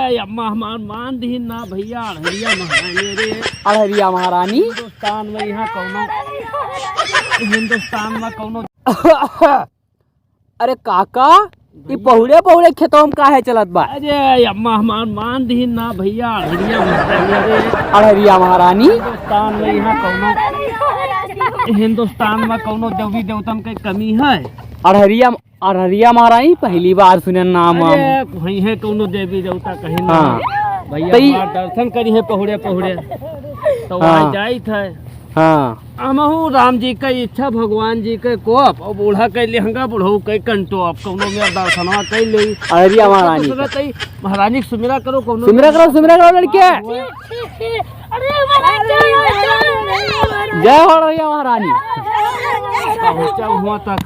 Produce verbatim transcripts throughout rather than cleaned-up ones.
ए अम्मा, हमार मान दिहिन ना भइया, अड़हरिया महारानी रे। अड़हरिया महारानी? हिंदुस्तान में यहाँ कौनो, हिंदुस्तान में कौनो अरे काका, ई भइया। पहुड़े पहुड़े खेतवा में काहे चलत बा? अरे अम्मा, हमार मान दिहिन ना भइया, अड़हरिया महारानी रे। अड़हरिया महारानी? हिंदुस्तान में यहाँ कौनो, हिंदुस्तान में कौनो देवी देवतन के कमी है? अड़हरिया, अड़हरिया महारानी, पहली बार सुने नाम हम। अरे, वही है कौनो देवी देवता कहीं ना। हाँ। भइया, तो ई हमार दर्शन करी है पहुड़े पहुड़े, तो हाँ। वहाँ जाइत है। हाँ। हमहू राम जी के इच्छा, भगवान जी के कोप, और बूढ़ा के लेहंगा, बुढ़ऊ के कंटोप, कौनो में दर्शनवा कइ ले। अड़हरिया महारानी तो का। सुनत ही, महारानी के सुमिरा करो, कौनो सुमिरा में करो, सुमिरा करो लड़के। हाँ, वो ठीक, ठीक, ठीक। अरे महाराज, जय हो अड़हरिया महारानी। पहुँचा हुआ तक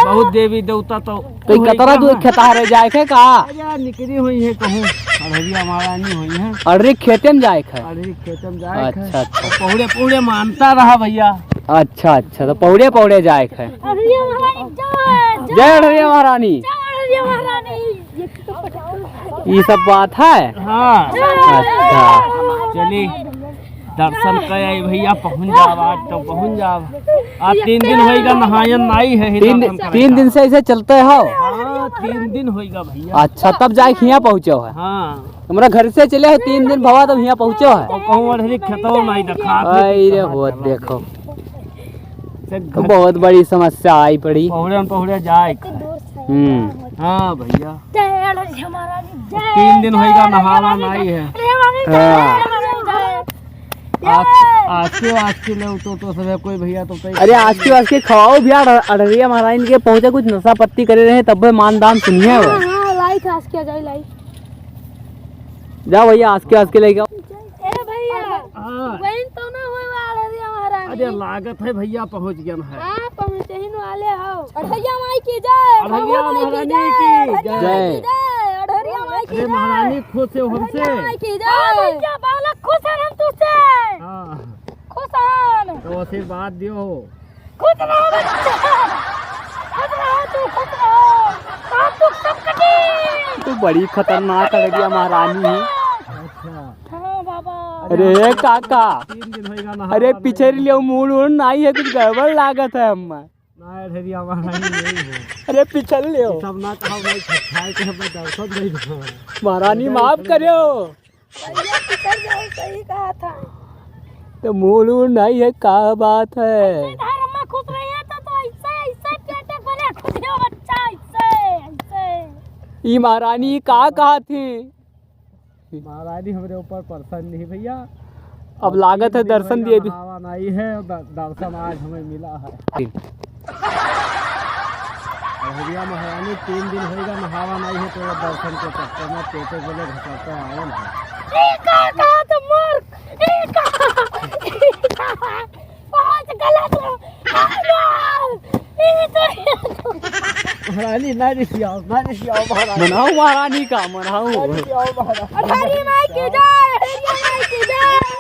बहुत देवी देवता तो तो ई कतरा दूर खेतहरे जाए के का? अरे निकरी हुई है कहूँ, अड़हरिया महारानी हुई है। अरे खेते में जाए के है? अरे खेते में जाए के है। अच्छा, अच्छा। पहुड़े पहुड़े मानता रहा भइया। अच्छा, अच्छा, तो पहुड़े पहुड़े जाए के है। अड़हरिया महारानी जय, जय। जय अड़हरिया महारानी। जय अड़हरिया महारानी। ई सब बात है? हाँ। अच्छा। चली, दर्शन कर आई भइया, पहुँच जाब, आज तो पहुँच जाब। आज तीन दिन होइगा, नहायन नाई है, ही तीन दर्शन दिन, करे तीन का। दिन से ऐसे चलते हो? हाँ, तीन दिन होइगा भइया। अच्छा, तब जाए के हियाँ पहुँचो है? हाँ। हमरा घर से चले हो तीन दिन भवा, तब हियाँ पहुँचो है? और कहूँ अड़हरी खेतो नाई देखा। आई रे, बहुत देखो। से तो घर बहुत बड़ी समस्या आई पड़ी। पहुड़े न पहुड़े जाए के। हम्म। हाँ भइया। जय अड़हरिया महारानी, जय, तीन दिन जय होइगा, अड़हरिया नहावा महारानी, नाई है। अरे महारानी, हाँ। जय, जय। आज, आज के, आज के ले तो, तो सब कोई भइया तो कहीं अरे आज के, आज के खवाओ भइया, अड़-, अड़हरिया महारानी के पहुँचे कुछ नशा पत्ती करे रहे, तब मान दान सुनिए। हाँ, हाँ, लाइक आज के आ जाए, लाइक। जाओ भइया, आज के, आज के लेके आओ। ए भइया, हाँ। वही तो ना होए वाला अड़हरिया महारानी। अरे लागत है भइया पहुँच गया है। हाँ, पहुँचे ही वाले हो। अड़हरिया माई की जय, अड़हरिया महारानी की जय। अड़हरिया माई की जय, अड़हरिया माई की जय। अरे महारानी खुश हो हमसे। अड़हरिया माई की जय। हाँ भइया, बालक खुश है हम तुझसे। हाँ। खुश हन। तो आशीर्वाद दियो हो। खुश रहो बच्चा। खुश रहो तू, खुश रहो। आप दुख सब कटी। तू बड़ी खतरनाक अड़हरिया महारानी है। अच्छा। हाँ बाबा। अरे काका। तीन दिन होइगा नहावा अरे नहीं। पिछड़ी लियो, मूड़ उड़ नाई है, कुछ गड़बड़ लागत है अम्मा। ना अड़हरिया महारानी नहीं है। अरे पिछड़ लियो। सब ना कहा भाई, खाए के हमें दर्शन नहीं दे। महारानी माफ करियो। भइया, पिछड़ जाओ, सही कहा था। तो मूड़ उड़ नाई है, का बात है? ऐसे घर में खुश रहिए तो, तो ऐसे, ऐसे पेटे भरे खुश हो बच्चा, ऐसे, ऐसे। ई महारानी का कहा थी? महारानी हमरे ऊपर प्रसन्न नहीं भइया। अब लागत है तीन दिन दर्शन होइगा दिए भी। नहावा नाई है, द-, दर्शन आज हमें मिला है। अड़हरिया महारानी तीन दिन होइगा नहावा नाई है, तो दर्शन के चक्कर में पेटे बोले घसरते आए हैं। ई का कहा तुम मूर्ख? ई का? ई का? बहुत गलत हो। ई तो महारानी ना रिसियाओ, ना रिसियाओ महारानी। मनाओ महारानी का, मनाओ। ना रिसियाओ महारानी। अड़हरिया माई की जय, अड़हरिया माई की जय।